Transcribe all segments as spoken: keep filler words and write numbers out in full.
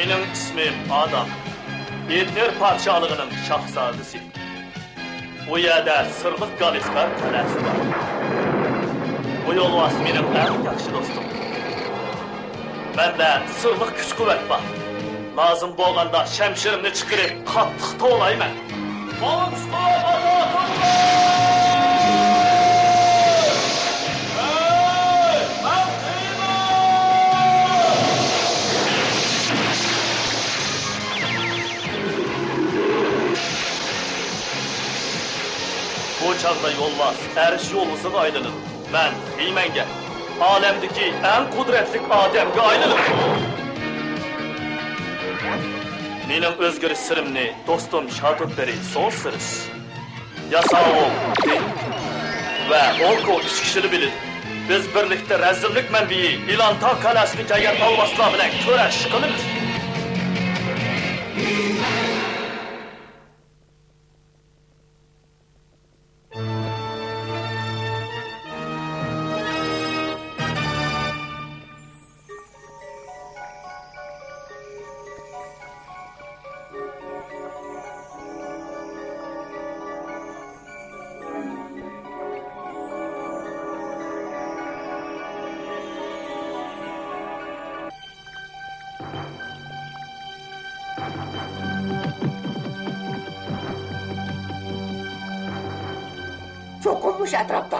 مېنىڭ ئىسمىم ئادام. ئېدنېر پادىشاھلىقىنىڭ شاھزادىسى. ئۇ يەردە سىرلىق گالىسكار قەلئەسى بار. بۇ يولۋاس مېنىڭ ئەڭ ياخشى دوستۇم. مەندە سىرلىق كۈچ-قۇۋۋەت بار. لازىم بولغاندا شەمشىرىمنى چىقىرىپ، قاتتىق توۋلايمەن. ماڭا كۈچ-قۇۋۋەت ئاتا قىلغىن! ھەي، مەن قىيىنىڭ! بۇ چاغدا يولۋاس ئەرش يولۋىسىغا ئايلىنىدۇ. مەن خىمەنگە، ئالەمدىكى ئەڭ قۇدرەتلىك ئادەمگە ئايلىنىمەن. مېنىڭ ئۆزگىرىش سىرىمنى دوستۇم شاتوپېرى سونسىرىس، ياساۋۇل دىن ۋە ئوكو ئۈچ كىشىلا بىلىدۇ. بىز بىرلىكتە رەزىللىك مەنبىيى ئىلانتا قەلئەسىدە كەلگەن ئالۋاستىلار بىلەن كۈرەش قىلىمىز. چوقۇم مۇشۇ ئەتراپتا.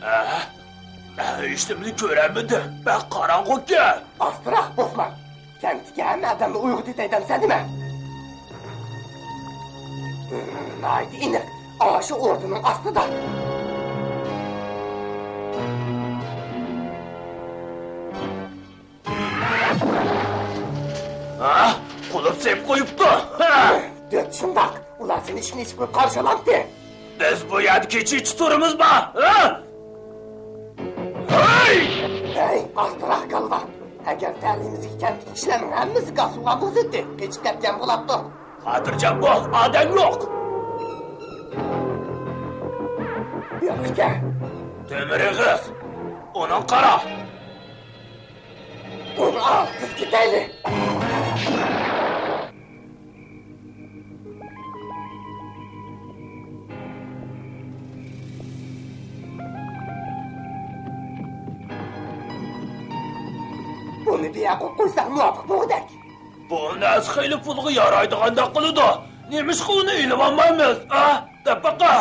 ئە؟ ئە، ھېچنېمىنى كۆرەلمىدىم. بەك قاراڭغۇكەن. ئاستىراق، بوسمان. كەنتتىكى ھەممە ئادەمنى ئويغىتىۋېتەي دەمسەن نېمە؟ ناھايىتى ئېنىق. ئاشۇ ئوردىنىڭ ئاستىدا. ھە؟ قۇلۇپ سېلىپ قويۇپتۇ. ھە! دۆت شۇنداق. ئۇلار سېنى ئىشىكنى ئېچىپ قويۇپ قارشى ئالامتى. بىز بۇ يەردە كېچىچە تۇرىمىزما؟ ھە؟ ھەي! ھەي، ئاستىراق گالۋاق. ئەگەر تەلىيىمىزگە كەنتتىكى كىشىلەرنىڭ ھەممىسى گاس ئۇرغان بولسىدى، قېچىپ كەتكەن بولاتتۇق. خاتىرجەم بول، ئادەم يوق. يوق ئىكەن. تۆمۈر ئېغىز، ئۇنىڭغا قارا. ئۇنى ئال، تېز كېتەيلى. بۇنى بىيا قويۇپ قويساق مۇۋاپىق بولغۇدەك. بۇ نەرسە خېلى پۇلغا يارايدىغاندەك قىلىدۇ. نېمىشقا ئۇنى ئېلىۋالمايمىز، ھە؟ دەپ باقە.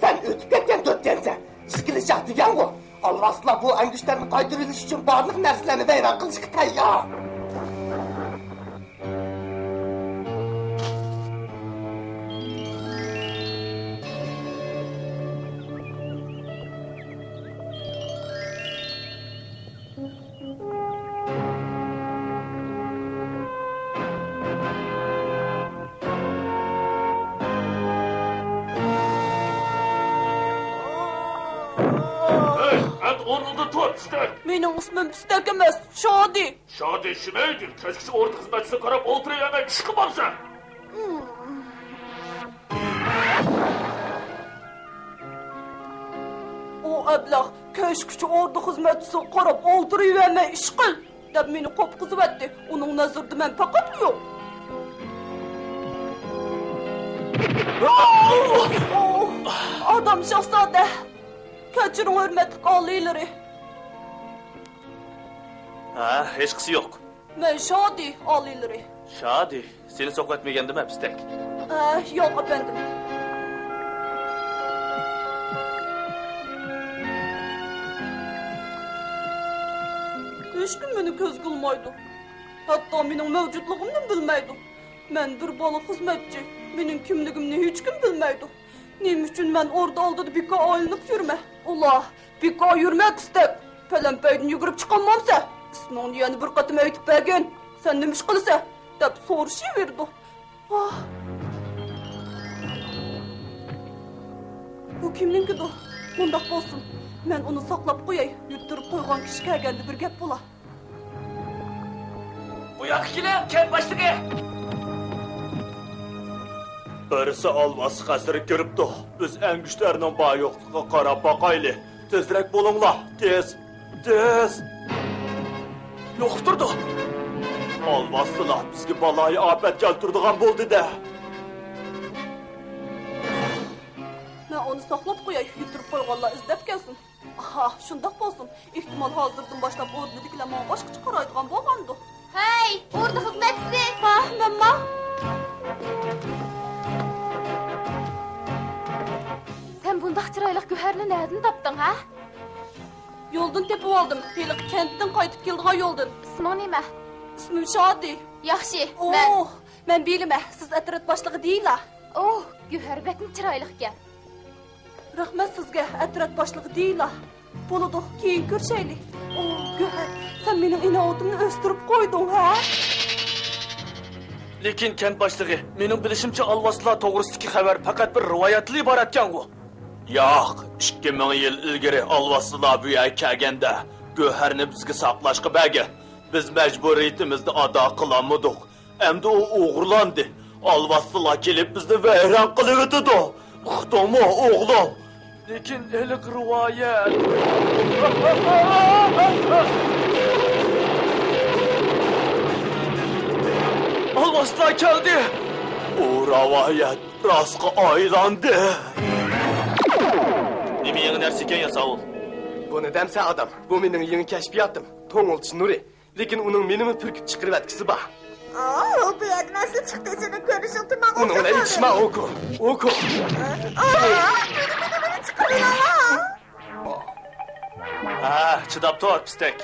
سەن ئۆتۈپ كەتكەن دۆتكەنسەن. ئىككىلى چاق دېگەنغۇ. ئالۋاستىلار بۇ ئەنگۈشتەرنى قايتۇرۇۋېلىش ئۈچۈن بارلىق نەرسىلەرنى ۋەيران قىلىشقا تەييار. ھەي، ئەمدى ئورنۇڭدىن تۇر، پىستەك! مېنىڭ ئىسمىم پىستەك ئەمەس، شادى. شادى شىمەيدى، كەچكىچە ئوردا خىزمەتچىسىگە قاراپ ئولتۇرۇۋەرمەي ئىش قىلمامسەن؟ ئۇ ئەبلەخ، كەچكىچە ئوردا خىزمەتچىسىگە قاراپ ئولتۇرۇۋەرمەي ئىش قىل، دەپ مېنى قوپقۇزۇۋەتتى. ئۇنىڭ نەزىرىدە مەن پەقەتلا يوق. ئادام شاھزادە، كەچۈرۈڭ، ھۆرمەتلىك ئالىيلىرى. ھە، ھېچقىسى يوق. مەن شادى، ئالىيلىرى. شادى، سېنى سوقۇۋەتمىگەندىمەن، پىستەك. ئە، ياق، ئەپەندىم. ھېچكىم مېنى كۆزگە ئىلمايدۇ. ھەتتا مېنىڭ مەۋجۇتلۇقۇمنىمۇ بىلمەيدۇ. مەن بىر بالا خىزمەتچى. مېنىڭ كىملىكىمنى ھېچكىم بىلمەيدۇ. نېمە ئۈچۈن مەن ئوردا ئالدىدا بىكار ئايلىنىپ يۈرمە؟ ئۇلار، بىكار يۈرمە، پىستەك! پەلەمپەيدىن يۈگۈرۈپ چىقالمامسەن؟ ئىسمىڭنى يەنە بىر قېتىم ئېيتىپ بەرگىن. سەن نېمە ئىش قىلىسەن؟ دەپ سورىشىۋېرىدۇ. ئاھ! بۇ كىمنىڭكىدۇ؟ مۇنداق بولسۇن، مەن ئۇنى ساقلاپ قوياي، يۈتتۈرۈپ قويغان كىشى كەلگەندە بىر گەپ بولا. بۇ ياققا كېلىڭ، كەنت باشلىقى! بىرسى ئالۋاستى قەسرىگە كىرىپتۇ. بىز ئەنگۈشتەرنىڭ بار-يوقلۇقىغا قاراپ باقايلى. تېزرەك بولۇڭلار، تېز، تېز! يوقىتىپتۇ! ئالۋاستىلار بىزگە بالايىئاپەت كەلتۈرىدىغان بولدى-دە. مەن ئۇنى ساقلاپ قوياي، يۈتتۈرۈپ قويغانلار ئىزدەپ كەلسۇن. ئاھا، شۇنداق بولسۇن. ئېھتىمال، ھازىردىن باشلاپ ئوردىدىكىلەر ماڭا باشقىچە قارايدىغان بولغاندۇ. ھەي، ئوردا خىزمەتچىسى! ھا، مەنما. سەن بۇنداق چىرايلىق گۆھەرنى نەدىن تاپتىڭ، ھە؟ يولدىن تېپىۋالدىم. ھېلىقى كەنتتىن قايتىپ كېلىدىغان يولدىن. ئىسمىڭ نېمە؟ ئىسمىم شادى. ياخشى، مەن. ئوھ، مەن بىلىمەن، سىز ئەترەت باشلىقى دېيىلا. ئوھ، گۆھەر بەكمۇ چىرايلىقكەن. رەھمەت سىزگە، ئەترەت باشلىقى دېيىلا. بولىدۇ، كېيىن كۆرۈشەيلى. ئوھ، گۆھەر، سەن مېنىڭ ئىناۋىتىمنى ئۆستۈرۈپ قويدۇڭ، ھە؟ لېكىن كەنت باشلىقى، مېنىڭ بىلىشىمچە، ئالۋاستىلار توغرىسىدىكى خەۋەر پەقەت بىر رىۋايەتتىلا ئىبارەتكەنغۇ؟ ياق، ئىككى مىڭ يىل ئىلگىرى ئالۋاستىلار بۇ يەرگە كەلگەندە، گۆھەرنى بىزگە ساقلاشقا بەرگەن. بىز مەجبۇرىيىتىمىزنى ئادا قىلالمىدۇق. ئەمدى ئۇ ئوغرىلاندى. ئالۋاستىلار كېلىپ بىزنى ۋەيران قىلىۋېتىدۇ. ئۇقتۇڭمۇ، ئوغلۇم؟ لېكىن ھېلىقى رىۋايەت. ئالۋاستىلار كەلدى. ئۇ رىۋايەت راستقا ئايلاندى. نېمە يېڭى نەرسە ئىكەن، ياساۋۇل؟ بۇنى دەمسە، ئادام. بۇ مېنىڭ يېڭى كەشپىياتىم. توڭلىتىش نۇرى. لېكىن ئۇنىڭ مېنىمۇ پۈركۈپ چىقىرىۋەتكۈسى بار. ئاۋۇ، بۇ يەردىن ئەسلى چىقتى، سېنىڭ كۆرۈشۈڭ تۇمانغا ئۇنىڭ بىلەن ئوخشاپ ئىچىشما، قالدى. ئوكۇ، ئوكۇ. ئاھ، مېنى، مېنى، مېنى چىقىرىۋېتىڭلار. ھە، چىداپ تۇر، پىستەك.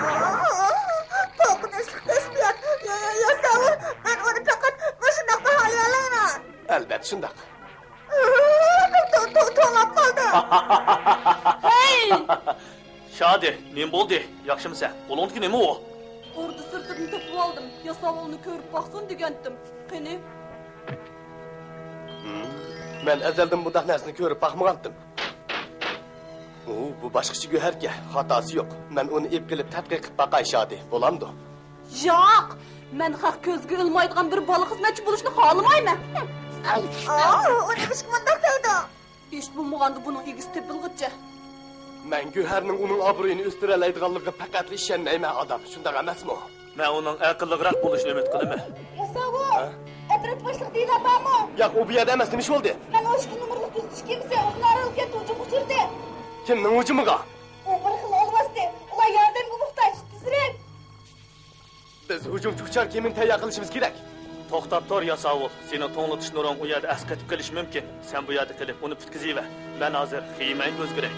ئاھ، قورقۇنچلۇق كەشپىيات. يا، يا، ياساۋۇل، مەن ئۇنى پەقەت مۇشۇنداق باھالىيالايمەن. ئەلۋەتتە شۇنداق. تو-، تو-، توڭلاپ قالدى. ھەي! شادى، نېمە بولدى؟ ياخشىمۇسەن؟ قولۇڭدىكى نېمە ئۇ؟ ئوردا سىرتىدىن تېپىۋالدىم. ياساۋۇلنى كۆرۈپ باقسۇن دېگەنتىم. قېنى؟ ھىم، مەن ئەزەلدىن بۇنداق نەرسىنى كۆرۈپ باقمىغانتىم. ئۇ، بۇ باشقىچە گۆھەركەن، خاتاسى يوق. مەن ئۇنى ئېلىپ كېلىپ تەتقىق قىلىپ باقاي، شادى. بولامدۇ؟ ياق! مەن خەق كۆزىگە ئىلمايدىغان بىر بالا خىزمەتچى بولۇشنى خالىمايمەن. ئاۋۇ، ئۇ نېمىشقا مۇنداق دەيدۇ؟ ھېچ بولمىغاندا بۇنىڭ ئىگىسى تېپىلغۇچە. مەن گۆھەرنىڭ ئۇنىڭ ئابرۇيىنى ئۆستۈرەلەيدىغانلىقىغا پەقەتلا ئىشەنمەيمەن، ئادام. شۇنداق ئەمەسمۇ؟ مەن ئۇنىڭ ئەقىللىقراق بولۇشىنى ئۈمىد قىلىمەن. ياساۋۇل! ھە؟ ئەترەت باشلىقى دېيىلا بارمۇ؟ ياق، ئۇ بۇ يەردە ئەمەس. نېمە ئىش بولدى؟ مەن ئون ئىككى نومۇرلۇق كۆزىتىش كېمىسى ئۇزۇن ئارال كەنتى ھۇجۇمغا ئۇچرىدى. كىمنىڭ ھۇجۇمىغا؟ ئۇ بىر خىل ئالۋاستى. ئۇلار ياردەمگە موھتاج. تېزرەك! بىز ھۇجۇمچى ئۇچار كېمىنى تەييار قىلىشىمىز كېرەك. توختاپ تۇر، ياساۋۇل. سېنىڭ توڭلىتىش نۇرۇڭ ئۇ يەردە ئەسقېتىپ قېلىشى مۇمكىن. سەن بۇ يەردە قېلىپ، ئۇنى پۈتكۈزۈۋەر. مەن ھازىر خىمەنگە ئۆزگىرەي.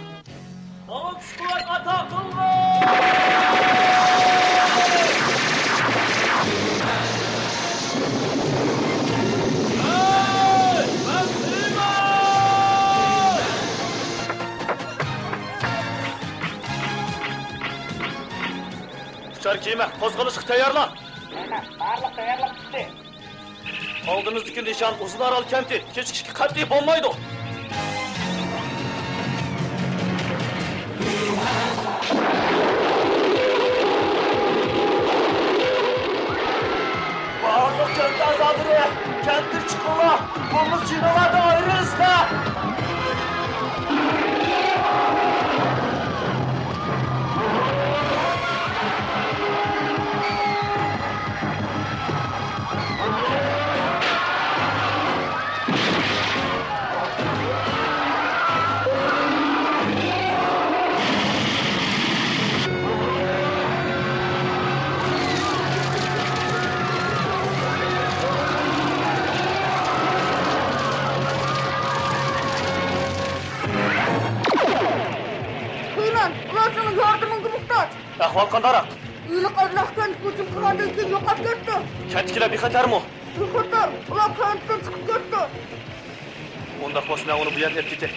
ماڭا كۈچ-قۇۋۋەت ئاتا قىلغىن! ھەي، مەن خىمەن! ئۇچار كېمە، قوزغىلىشقا تەييارلان! ھەممە بارلىق تەييارلىق پۈتتى. ئالدىمىزدىكى نىشان ئۇزۇن ئارال كەنتى، كېچىكىشكە قەتئىي بولمايدۇ. بارلىق كەنت ئەزالىرى، كەنتتىن چىقىڭلار، بولمىسا جىنالاردىن ئايرىلىسىلەر! ھېيمان، ئۇلار سېنىڭ ياردىمىڭگە موھتاج. ئەھۋال قانداقراق؟ ھېلىقى ئەبلەخ كەنتكە ھۇجۇم قىلغاندىن كېيىن يوقاپ كەتتى. كەنتتىكىلەر بىخەتەرمۇ؟ بىخەتەر، ئۇلار كەنتتىن چىقىپ كەتتى. ئۇنداق بولسا مەن ئۇنى بۇ يەردىن ئېلىپ كېتەي.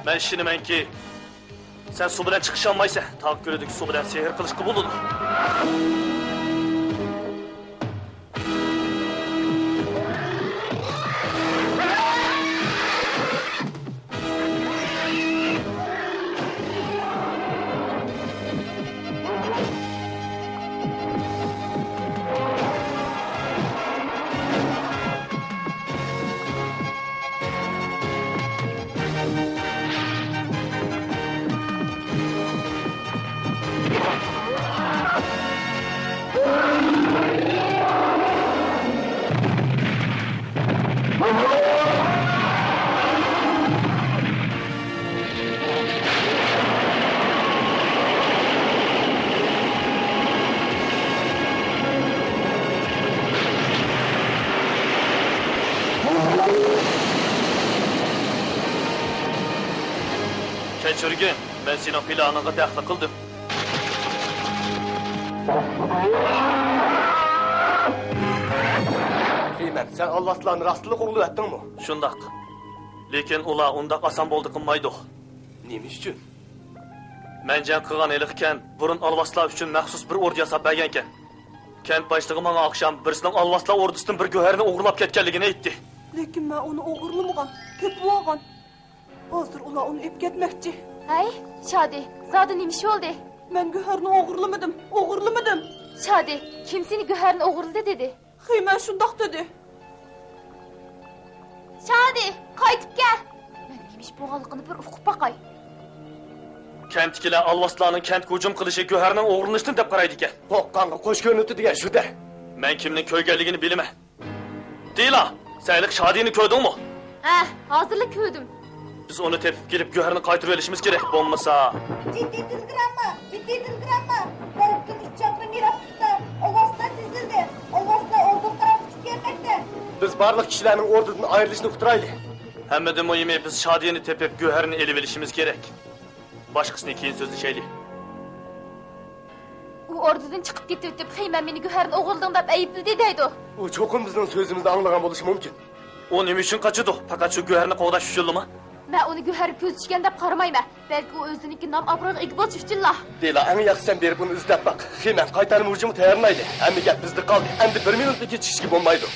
مەن ئىشىنىمەنكى، سەن سۇ بىلەن چىقىشالمايسەن. تاغ كۆلىدىكى سۇ بىلەن سېھىر قىلىشقا بولىدۇ. چۈشۈرگىن، مەن سېنىڭ پىلانىڭغا دەخلى قىلدىم. خېمەن، سەن ئالۋاستىلارنى راستلا قوغلىۋەتتىڭمۇ؟ شۇنداق. لېكىن ئۇلار ئۇنداق ئاسان بولدى قىلمايدۇ. نېمە ئۈچۈن؟ مەن جەڭ قىلغان ھېلىقى كەنت بۇرۇن ئالۋاستىلار ئۈچۈن مەخسۇس بىر ئوردا ياساپ بەرگەنكەن. كەنت باشلىقى ماڭا ئاخشام بىرسىنىڭ ئالۋاستىلار ئوردىسىدىن بىر گۆھەرنى ئوغرىلاپ كەتكەنلىكىنى ئېيتتى. لېكىن مەن ئۇنى ئوغرىلىمىغان، تېپىۋالغان. ھازىر ئۇلار ئۇنى ئېلىپ كەتمەكچى. ھەي، شادى، زادى نېمە ئىش بولدى؟ مەن گۆھەرنى ئوغرىلىمىدىم، ئوغرىلىمىدىم. شادى، كىم سېنى گۆھەرنى ئوغرىلىدى دېدى؟ خېمەن شۇنداق دېدى. شادى، قايتىپ كەل. مەن نېمە ئىش بولغانلىقىنى بىر ئۇقۇپ باقاي. كەنتتىكىلەر ئالۋاستىلارنىڭ كەنتكە ھۇجۇم قىلىشى گۆھەرنىڭ ئوغرىلىنىشىدىن دەپ قارايدىكەن. قورققانغا قوش كۆرۈنۈپتۇ دېگەن شۇ-دە. مەن كىمنىڭ كۆرگەنلىكىنى بىلىمەن. دىلا، سەن ھېلىقى شادىنى كۆردۈڭمۇ؟ ھە، ھازىرلا كۆردۈم. بىز ئۇنى تېپىپ كېلىپ، گۆھەرنى قايتۇرۇۋېلىشىمىز كېرەك، بولمىسا. جىددىي تېلېگرامما، جىددىي تېلېگرامما. بەرگىدىن ئۈچ چاقىرىم يىراقلىقتا ئالۋاستىلار تىزىلدى. ئالۋاستىلار ئوردىغا قاراپ ئۇچۇپ كەلمەكتە. بىز بارلىق كىشىلەرنىڭ ئوردىدىن ئايرىلىشىنى ئۇقتۇرايلى. ھەممىدىن مۇھىمى، بىز شادىنى تېپىپ، گۆھەرنى ئېلىۋېلىشىمىز كېرەك. باشقىسىنى كېيىن سۆزلىشەيلى. ئۇ ئوردىدىن چىقىپ كېتىۋېتىپ، خېمەن مېنى گۆھەرنى ئوغرىلىدىڭ دەپ ئەيىبلىدى دەيدۇ. ئۇ چوقۇم بىزنىڭ سۆزىمىزنى ئاڭلىغان بولۇشى مۇمكىن. ئۇ نېمە ئۈچۈن قاچىدۇ؟ پەقەت شۇ گۆھەرنى قوغداش ئۈچۈنلىمۇ؟ مەن ئۇنى گۆھەرگە كۆزى چۈشكەن دەپ قارىمايمەن. بەلكى ئۇ ئۆزىنىڭكى نام-ئابرۇيىغا ئىگە بولۇش ئۈچۈنلا. دىلا، ئەڭ ياخشى سەن بېرىپ ئۇنى ئىزدەپ باق. خېمەن قايتارما ھۇجۇمغا تەييارلىنايلى. ھەممە گەپ بىزدە قالدى. ئەمدى بىر مىنۇتمۇ كېچىكىشكە بولمايدۇ.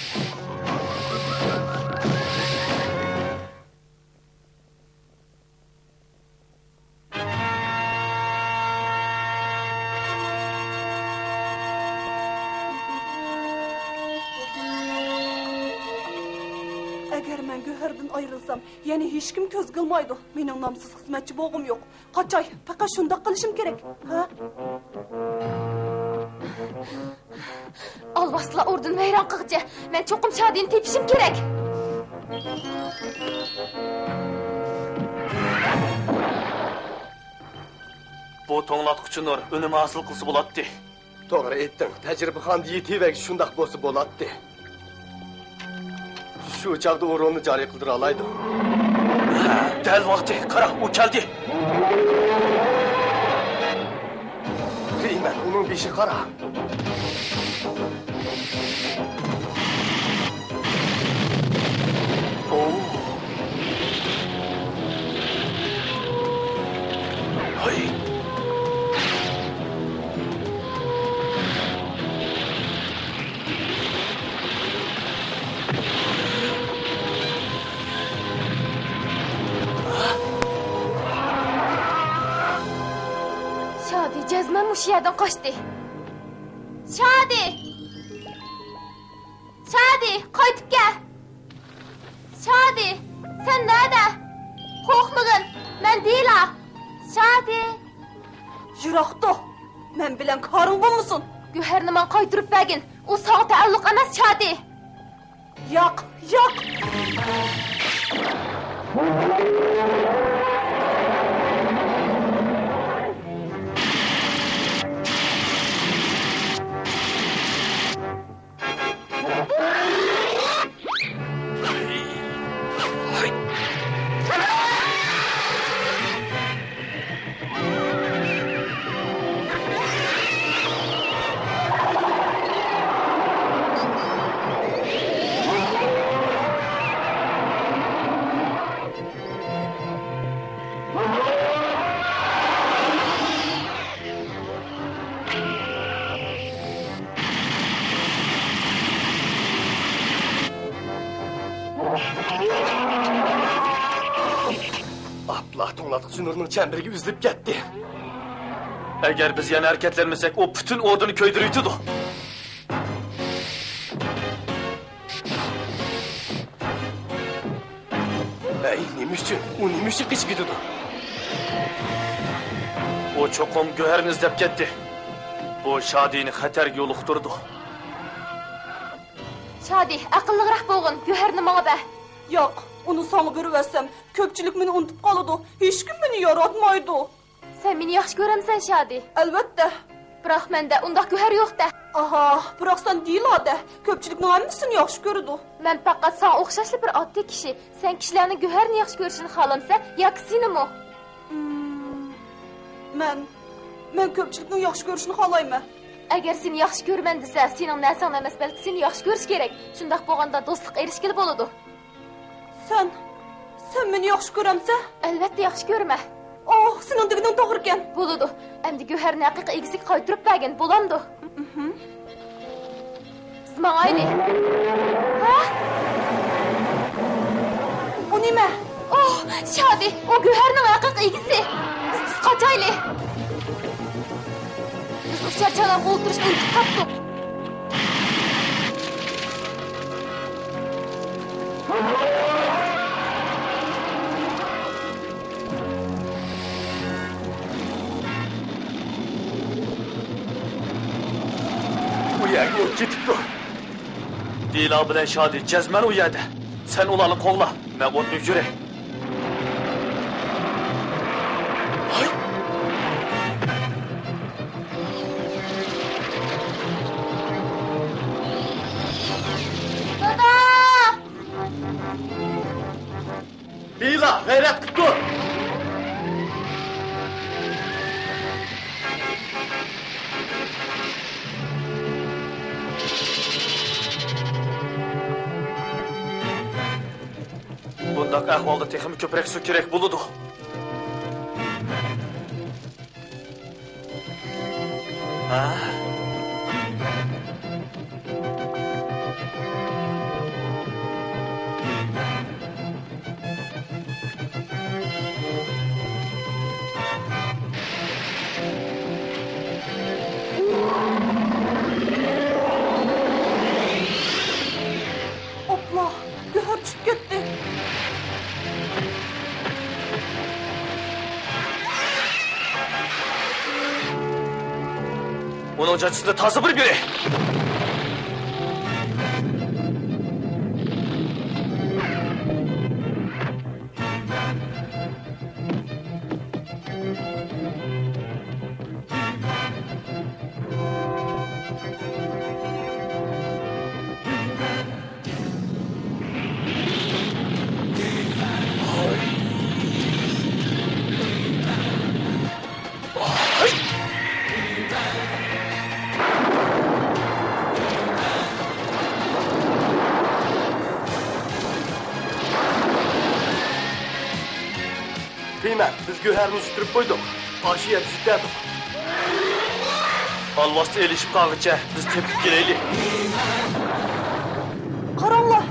ئەگەر مەن گۆھەردىن ئايرىلسام، يەنە ھېچكىم كۆزگە ئىلمايدۇ. مېنىڭ نامسىز خىزمەتچى بولغۇم يوق. قاچاي، پەقەت شۇنداق قىلىشىم كېرەك. ھە؟ ئالۋاستىلار ئوردىنى ۋەيران قىلغۇچە، مەن چوقۇم شادىنى تېپىشىم كېرەك. بۇ توڭلاتقۇچى نۇر ئۈنۈم ھاسىل قىلسا بولاتتى. توغرا ئېيتتىڭ، تەجرىبىخانىدا يېتىۋەرگۈچە شۇنداق بولسا بولاتتى. شۇ چاغدا ئۇ رولنى جارى قىلدۇرالايدۇ. دەل ۋاقتى، قارا، ئۇ كەلدى. خېمەن، ئۇنىڭ بېشىغا قارا. ئوۋ. ھاي. شادى جەزمەن مۇشۇ يەردىن قاچتى. شادى! شادى، قايتىپ كەل! شادى، سەن نەدە؟ قورقمىغىن، مەن دىلا. شادى! يىراقتا! مەن بىلەن كارىڭ بولمىسۇن! گۆھەرنى ماڭا قايتۇرۇپ بەرگىن، ئۇ ساڭا تەئەللۇق ئەمەس، شادى! ياق، ياق! ئاپلا، توڭلاتقۇچى نۇرنىڭ چەمبىرىكى ئۈزۈلۈپ كەتتى. ئەگەر بىز يەنە ھەرىكەتلەنمىسەك، ئۇ پۈتۈن ئوردىنى كۆيدۈرۈۋېتىدۇ. ھەي، نېمە ئۈچۈن؟ ئۇ نېمە ئۈچۈن قېچىپ كېتىدۇ؟ ئۇ چوقۇم گۆھەرنى ئىزدەپ كەتتى. بۇ شادىنى خەتەرگە يولۇقتۇرىدۇ. شادى، ئەقىللىقراق بولغىن، گۆھەرنى ماڭا بەر. ياق، ئۇنى ساڭا بېرىۋەتسەم، كۆپچىلىك مېنى ئۇنتۇپ قالىدۇ، ھېچكىم مېنى ياراتمايدۇ. سەن مېنى ياخشى كۆرەمسەن، شادى؟ ئەلۋەتتە. بىراق مەندە ئۇنداق گۆھەر يوق-دە. ئاھا، بىراق سەن دىلا-دە، كۆپچىلىكنىڭ ھەممىسىنى ياخشى كۆرىدۇ. مەن پەقەت ساڭا ئوخشاشلا بىر ئاددىي كىشى. سەن كىشىلەرنىڭ گۆھەرنى ياخشى كۆرۈشىنى خالامسەن ياكى سېنىمۇ؟ مم. مەن، مەن كۆپچىلىكنىڭ ياخشى كۆرۈشىنى خالايمەن. ئەگەر سېنى ياخشى كۆرىمەن دېسە، سېنىڭ نەرسەڭنى ئەمەس، بەلكى سېنى ياخشى كۆرۈش كېرەك. شۇنداق بولغاندا دوستلۇققا ئېرىشكىلى بولىدۇ. سەن، سەن مېنى ياخشى كۆرەمسەن؟ ئەلۋەتتە ياخشى كۆرىمەن. ئوھ، سېنىڭ دېگىنىڭ توغرىكەن. بولىدۇ. ئەمدى گۆھەرنى ھەقىقىي ئىگىسىگە قايتۇرۇپ بەرگىن، بولامدۇ؟ مھم. بىز ماڭايلى. ھە؟ ئۇ نېمە؟ ئوھ، شادى، ئۇ گۆھەرنىڭ ھەقىقىي ئىگىسى. بىز تېز قاچايلى. بىز ئۇچار چالاغغا ئولتۇرۇشنى ئۇنتۇپ قاپتۇق. ئۇ يەرگە ئوت كېتىپتۇ. دىلا بىلەن شادى جەزمەن ئۇ يەردە. سەن ئۇلارنى قوغلا، مەن ئوتنى ئۆچۈرەي. ھاي! دادا! دىلا، غەيرەت قىپ تۇر! بۇنداق ئەھۋالدا تېخىمۇ كۆپرەك سۇ كېرەك بولىدۇ. ھە؟ ئوپلا، گۆھەر چۈشۈپ كەتتى. ئۇنىڭ جاجىسىنى تازا بىر بېرەي. تېيىن، بىز گۆھەرنى يىتتۈرۈپ قويدۇق. ئاشۇ يەردە يىتەردۇق. ئالۋاستى ئېلىشىپ قالغىچە بىز تېپىپ كېلەيلى. قاراڭلار!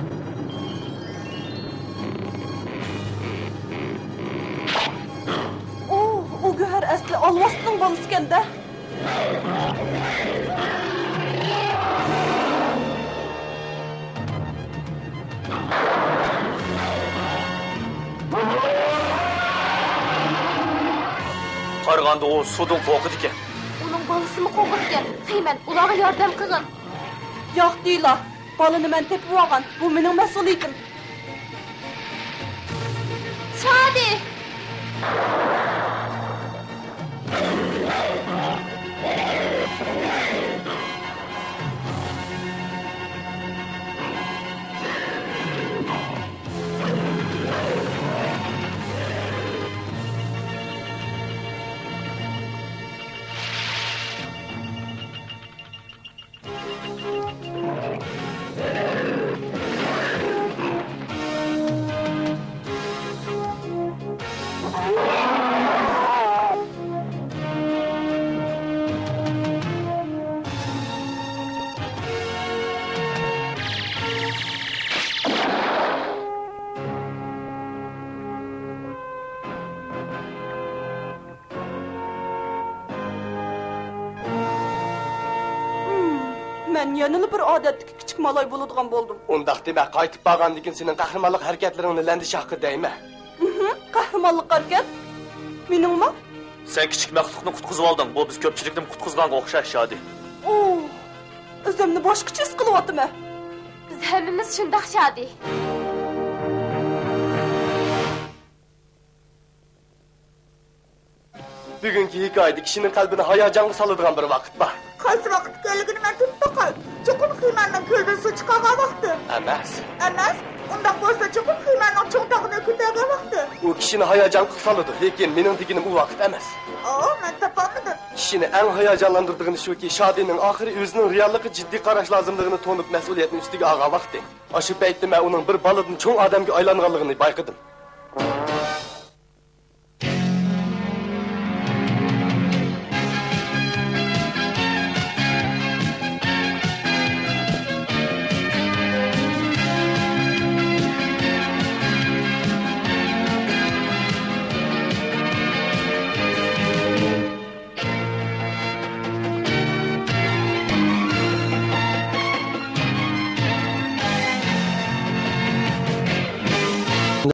ئۇ، ئۇ گۆھەر ئەسلى ئالۋاستىنىڭ بالىسىكەن-دە. قارىغاندا ئۇ سۇدىن قورقىدىكەن. ئۇنىڭ بالىسىمۇ قورقىدىكەن. تېيىن، ئۇلارغا ياردەم قىلغىن. ياق، دىلا. بالىنى مەن تېپىۋالغان. بۇ مېنىڭ مەسئۇلىيىتىم. شادى! ھىم، مەن يەنىلا بىر ئادەتتىكى كىچىك مالاي بولىدىغان بولدۇم. ئۇنداق دېمە، قايتىپ بارغاندىن كېيىن سېنىڭ قەھرىمانلىق ھەرىكەتلىرىڭنى لەندە شاخقا دەيمەن. ھىم، قەھرىمانلىق ھەرىكەت؟ مېنىڭمۇ؟ سەن كىچىك مەخلۇقنى قۇتقۇزۇۋالدىڭ، بۇ بىز كۆپچىلىكنىمۇ قۇتقۇزغانغا ئوخشاش، شادى. ئۇھ، ئۆزۈمنى باشقىچە ھېس قىلىۋاتىمەن. بىز ھەممىمىز شۇنداق، شادى. بۈگۈنكى ھېكايىدە كىشىنىڭ قەلبىنى ھاياجانغا سالىدىغان بىر ۋاقىت بار. قايسى ۋاقىت ئىكەنلىكىنى مەن تېپىپ باقاي. چوقۇم خىمەننىڭ كۆلدىن سۇ چىقارغان ۋاقتى. ئەمەس. ئەمەس؟ ئۇنداق بولسا، چوقۇم خىمەننىڭ چوڭ تاغىنى كۆتەرگەن ۋاقتى. ئۇ كىشىنى ھاياجانغا سالىدۇ، لېكىن مېنىڭ دېگىنىم ئۇ ۋاقىت ئەمەس. ئۇ، مەن تاپالمىدىم. كىشىنى ئەڭ ھاياجانلاندۇرىدىغىنى شۇكى، شادىنىڭ ئاخىرى ئۆزىنىڭ رېئاللىققا جىددىي قاراش لازىملىقىنى تونۇپ، مەسئۇلىيەتنى ئۈستىگە ئالغان ۋاقتى. ئاشۇ پەيتتە مەن ئۇنىڭ بىر بالىدىن چوڭ ئادەمگە ئايلانغانلىقىنى بايقىدىم.